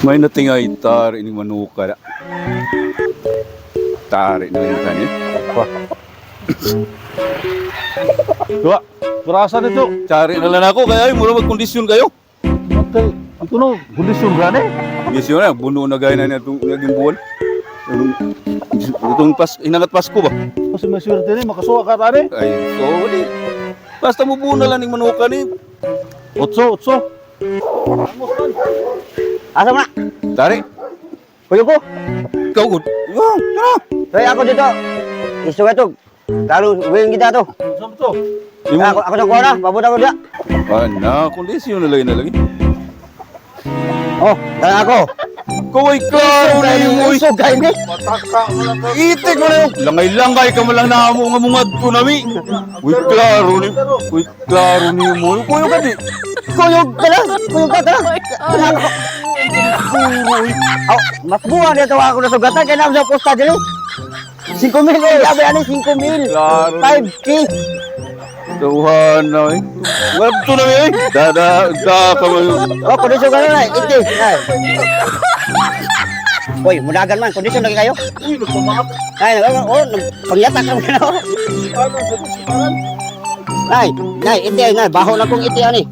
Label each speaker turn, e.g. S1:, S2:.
S1: May natingay tari ni manuka na. Tari na lang kani.
S2: Dua, purasa nito.
S1: Tari na lang ako kaya ay mura magkondisyon kayo.
S2: Matay, ito no, kondisyon gani.
S1: Kondisyon na buno na gaya na niya itong naging buwan. Itong pas hinangat Pasko ba?
S2: Kasi may swerte ni, makasuwa ka tani.
S1: Ay, sorry. Basta mo buo na lang ning manuka ni.
S2: Otso, otso.
S3: Asa man na?
S1: Tari,
S3: Kuyo ko.
S1: ikaw gud. Yo, tara.
S3: Ay, ako dito. Iso ka to. Talo, wing kita to.
S2: Saan to?
S1: Imo.
S3: Ako, ako sa kuha na. Pabot ako diya.
S1: Ana, kondisyon na lang na lagi.
S3: Oh, tara ako.
S1: Kaway klaro na yung uy.
S3: Iso kay ni.
S2: Pataka mo lang ka.
S1: Itik mo na yung langay-langay ka mo lang na mo nga mungad ko nami. Uy, klaro ni. Uy, klaro ni mo. Kuyo ka di.
S3: Kuyog ka lang. Kuyog ka lang. Tara ako. Oh, mas buwan dito ako nasugatan kay namo sa posta dili. 5 mil eh, yabe ani 5 mil.
S1: Klaro.
S3: 5K.
S1: Tuhan na eh. Wala to nami eh. Da da da ka mo.
S3: Oh, kondisyon ka na, iti. Ay. Hoy, mudagan man, kondisyon lagi kayo.
S2: Uy, nagpamaak.
S3: Ay, oh, oh, pangyata ka na. Oh.
S2: Ano, sa parang?
S3: Ay, nay, iti ay, nay, baho na kong iti ani.